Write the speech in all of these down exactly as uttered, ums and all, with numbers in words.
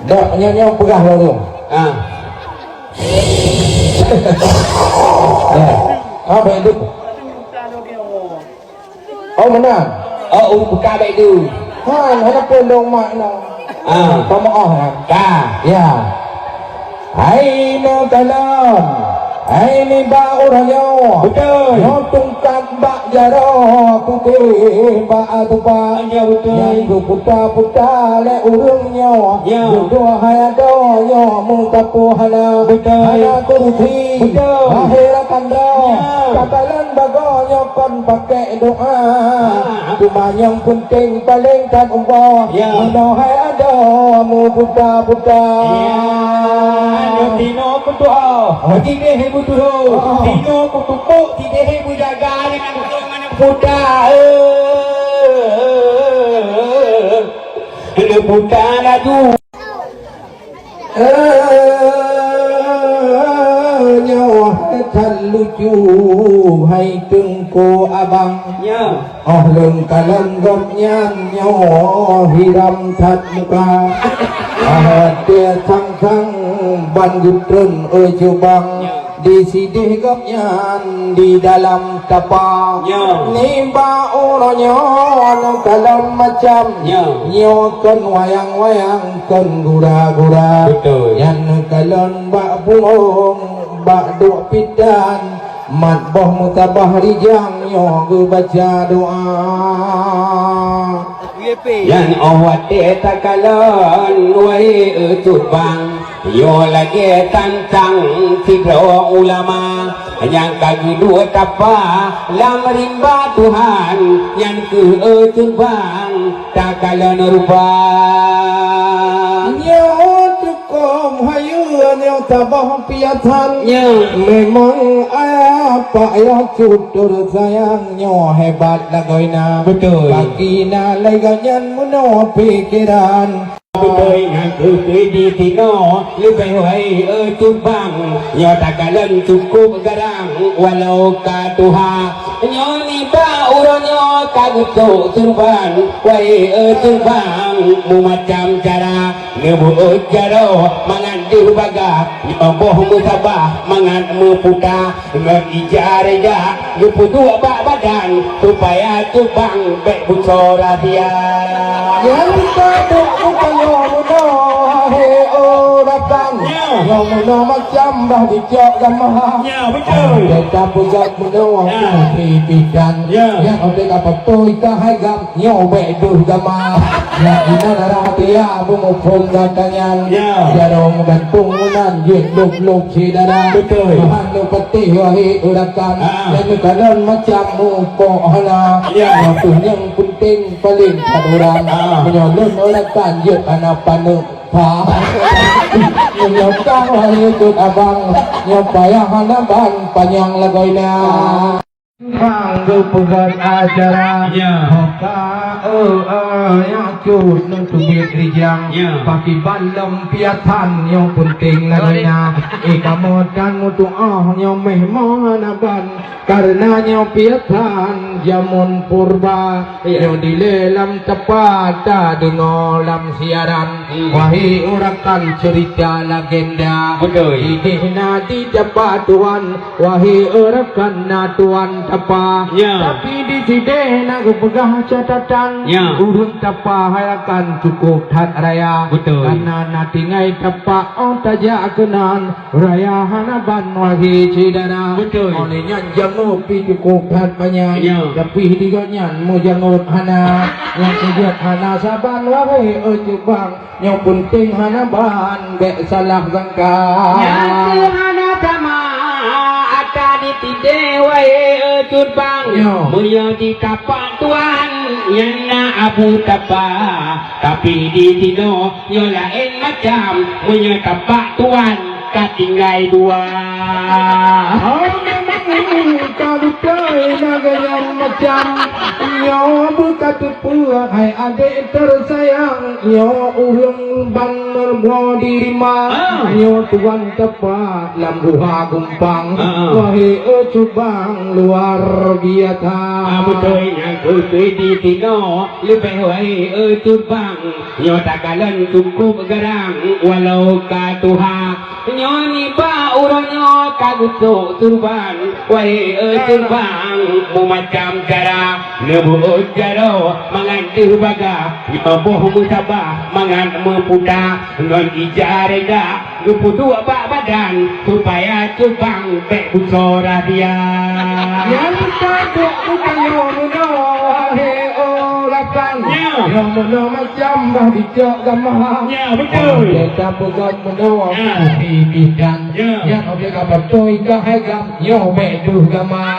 Dok nyoe-nyoe peugah lom tu. Ah. Ya. Ah, baik tu. Oh, meunan. Oh, ureueng buka baik tu. Han, hana peue lôn mak nyoe. Ah. Pamaoh kan? Ka. Ya. Hai nyoe kalon. Hai nibak uroe nyoe. Beutôi. Nyoe tungkat bak jaroe putéh bak tupa. Ya, beutôi. Nyang geuputa-puta lé ureueng nyoe. Ya. Dudoe hai adoe nyoe meusapeue hana. Beutôi. Hana kurusi. Beutôi. Akhé rakan droe. Ya. Takalon bagoe nyoe kon pakai doa. Ah. Teuma nyang peunteng paleng that umpok. Ya. Meunoe hai adoe meuputa-puta. Ya. Nyoe tinoe meudoa. Ah. Tideh meutuho. Ah. Tinoe meutumpok, tideh meujaga deungon puta. Eh. Puta laju. Eh, nyoe that lucu hai Teungku Abang. Ya. Oh, lôn kalon gobnyan nyoe hiram that muka. Ah, watèe sang-sang ban geutreun, oi Cut Bang. Ya. Di sideh gobnyan di dalam tapa. Ya. Nibak uroe nyoe kalon macam. Ya. Nyoe kon wayang-wayang, kon gura-gura. Beutôi. Nyan kalon bak pungong, bak duek pitan, mat boh meutabah rijang nyoe geubaca doa. Nyan 'oh watèe takalon, wahé Cut Bang. Nyoe lagèe tantang sidroe ulama nyang ka geuduek tapa lam rimba Tuhan, nyan keuh Cut Bang takalon rupa. Nyoe cukôp hayeue nyoe saboh piasan. Nyoe. Memang apa yah tutur sayang nyoe hebat lagoe na. Beutôi. Bagi na lagèe nyan meunoe pikeran. Beutôi nyan keuh di sinoe leubeh wahé Cut Bang, nyoe takalon cukôp garang walau ka tuha. Nyoe nibak uroe nyoe ka geusok surban, wahé Cut Bang, meumacam cara neubeuet jaroe mangat deuh bagah, nyoe boh meutabah mangat meuputa. Ngon ija rija geupeuduek bak badan, supaya Cut Bang bèk beusoe rahsia. Nyang ka duek meukayoe meunoe, he, oh, rakan. Ya. Nyoe meunoe macam bah dicok gama. Ya, beutôi. Teuka peugah meunoe, ya, putri bidan. Ya. Nyang udép apa pun ka hai gam. Nyoe bèk deuh gama. Nyang inan arah até ya beumuphom gata nyan. Ya. Jaroe meugantung meunan jeuet lôb-lôb syedara. Beutôi. Tuhan neupatéh wahé urakan. Ha. Nyang neukalon macam mupok hana. Ya. Waktu nyang peunteng paleng that uram. Ha. Meunyoe lôn urakan jeuet hana paneuk pha. Meunyoe kah wahé Cut Abang, nyoe payah hana ban panyang lagoina. Bang geupeugöt acara. Ya. Hoka, eh, eh, nyang cut neuteubiet rijang. Ya. Pakiban lom piatan nyang peunteng lagoina. Eh, kamoe tan meutu'oh nyoe méh moe hana ban. Kareuna nyoe piatan jameun purba. Ya. Nyoe dilèe lam teumpat tadeungoe lam siaran. Hmm. Wahé urakan ceurita legenda. Beutôi. Idéh na di teumpat tuan. Wahé urakan na tuan tapa. Ya. Tapi di sidéh na geupeugah catatan. Ya. Ureueng tapa hai rakan cukup that raya. Beutôi. Kareuna na tinggai tapa 'oh tajak keunan. Raya hana ban wahé syedara. Beutôi. Oleh nyan jangôt pih cukup that banyak. Ya. Tapi di gobnyan meujangôt hana. Nyang keujeuet hana saban wahé cut bang. Nyang peunteng hana ban bèk salah sangka. Nyang keu hana sama ata ditidéh wahé cut bang. Nyo. Meunyoe di tapak tuan, nyan na abu tapa. Tapi di sinoe nyoe laén macam. Meunyoe tapak tuan ka tinggai dua. Oh, memang Ka beutôi lagèe nyan macam nyoe, beuka teupeue hai adék teusayang, nyoe ulôn ban meureumoe di Rima, Ah. nyoe tuan teumpat lam guha gumpang. Ah. Wahé e cubang luar biasa. Ah, beutôi nyan keuh di sinoe leubeh wahé e cubang. Nyoe takalon cukup garang walau ka tuha. Nyoe nibak uroe nyoe ka geusok surban, wahé e surban meumacam cara. Neubuet jaroe mangat deuh baga, nyoe boh meusabah mangat meuputa. Ngon ija reda geupeuduek bak badan, supaya cubang bèk busoe rahsia. Nyang teuka duek bukan nyoe meunoe, wahé e rakan. Ya. Nyoe meunoe macam bah dicok gama. Ya, betul. Kita peugah meunoe Ya. di bidan. Ya. Nyang objek apa tu ikan hai gam. Nyoe bèk deuh gama.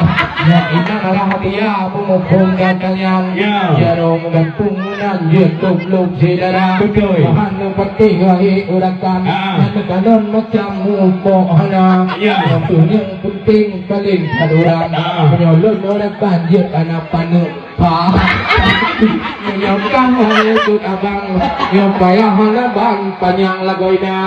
Nyoe inong rahsia peumuphom gata nyan. Ya. Jaroe meugantung meunan jeuet lôb-lôb syedara. Beutôi. Bahan nyang penting wahé e rakan. Ah. Nyan meukalon macam mupok hana. Ya. Nyoe tu nyang penting paléng kaduran. Ah. Meunyoe lôn e rakan jeuet hana paneuk. Ha. Meunyoe kah wahé e abang, nyoe payah hana ban panyang lagoina.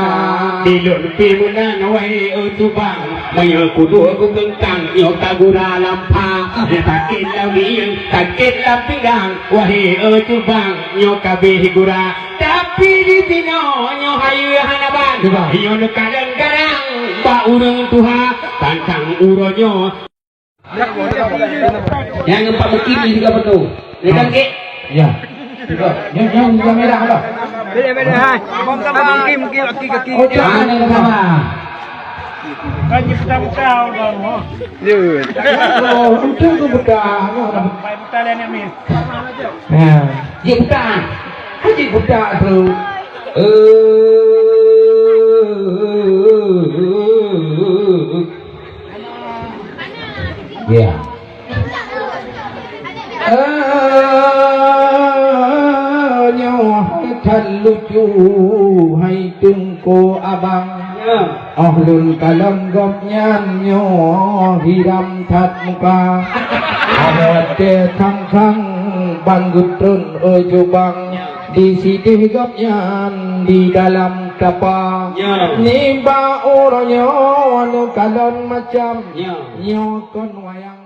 Di lôn pih meunan wahé e cubang, meunyoe kuduek kugeungkang nyoe ka gura lam pha. Nyoe sakét lam mieng, sakét lam pinggang, wahé e cubang, nyoe ka abéh gura. Tapi di sinoe nyoe hayeue hana ban. Cuba. Nyoe neukalon garang bak ureueng tuha, tantang uroe nyoe. Nyang empat mukim ni tiga betul. Ni kan, Kek? Ya. Tiga. Yang, yang, yang merah apa? Beda, beda, hai. Mungkin, mungkin, kaki, kaki. Oh, jangan yang sama. Kan kita buka, Bang. Oh, itu tu buka. Buka lain ni. Ya. Dia buka. Dia buka tu. Eh. Ya. Eh, nyoe that lucu hai Teungku Abang. Ya. Oh lôn kalon gobnyan nyoe hiram that muka. Ada teh khang-khang ban geutreun e jubang. Di sideh gobnyan di dalam tapa. Ya. Nibak uroe nyoe neukalon macam. Ya. Nyoe kon wayang.